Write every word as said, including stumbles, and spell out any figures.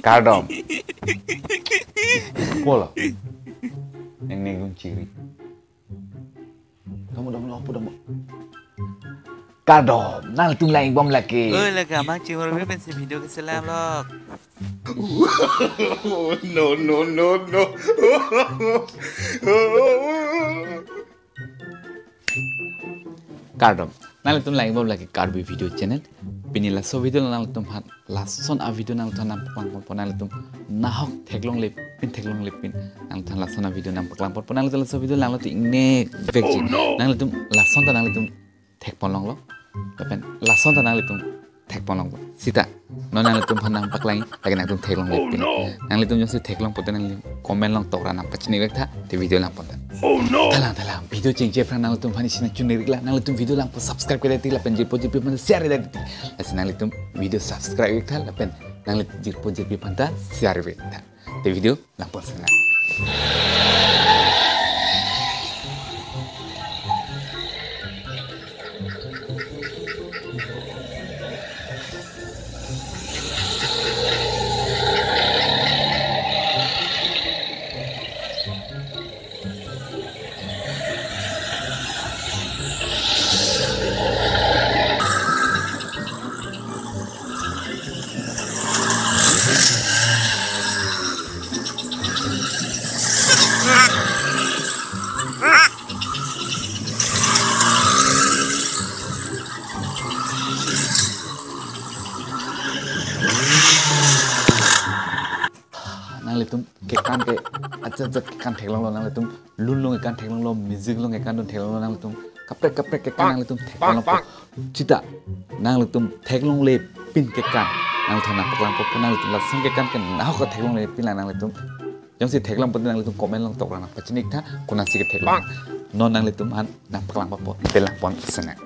Kardom. Polo. Neng neng gun chiri. Domo, domo, domo, domo. Kardom. Nanglitum lang-ik bom lake. Oi, lake amang chingor be pensi video keselam lok. No, no, no, no. Kardom. Nanglitum lang-ik bom lake Karbi Video Channel. Pini laso video nanglitum aphan, lason a video nanglitum aphan nangpaklang ponpo, nanglitum nahok theklongle pin, theklongle pin. Nanglitum aphan lason a video nangpaklang ponpo, nanglitum laso video langlo te ingnekvekji. Oh, no. Nanglitum lason ta nanglitum thekpon longlo. Lapen lason ta nanglitum thekpon longpo. Sita, non nanglitum aphan nangpaklang, lake nangtum theklongle pin. Oh, no. Nanglitum jongsi theklong pote nanglitum comment along tokra nangpachinikvek tha, te video langpon tha. Oh, no. Thalang, thalang, video chengche aphrang nanglitum aphan isi nangchunirikla, nanglitum video langpo subscribe kere ti lapen jirpo jirpi aphan share kere ti. Lasi nanglitum video subscribe ik tha lapen nanglitum jirpo jirpi aphan ta share ik tha. Te video langpon sena. Nanglitum kekan ke, ajat ajat kekan theklonglo, nanglitum lun along kekan theklonglo, music along kekan dun theklonglo, nanglitum kaprek kaprek kekan nanglitum theklonglo. Sita, nanglitum theklongle pin kekan nanglitum nangpaklang ponpo, nanglitum lason kekan ke nahok theklongle pin la nanglitum. Jongsi theklong pote nanglitum comment along tokra nangpachinik tha, konatsi ketheklong. Non nanglitum aphan nangpaklang ponpo, te langpon sena.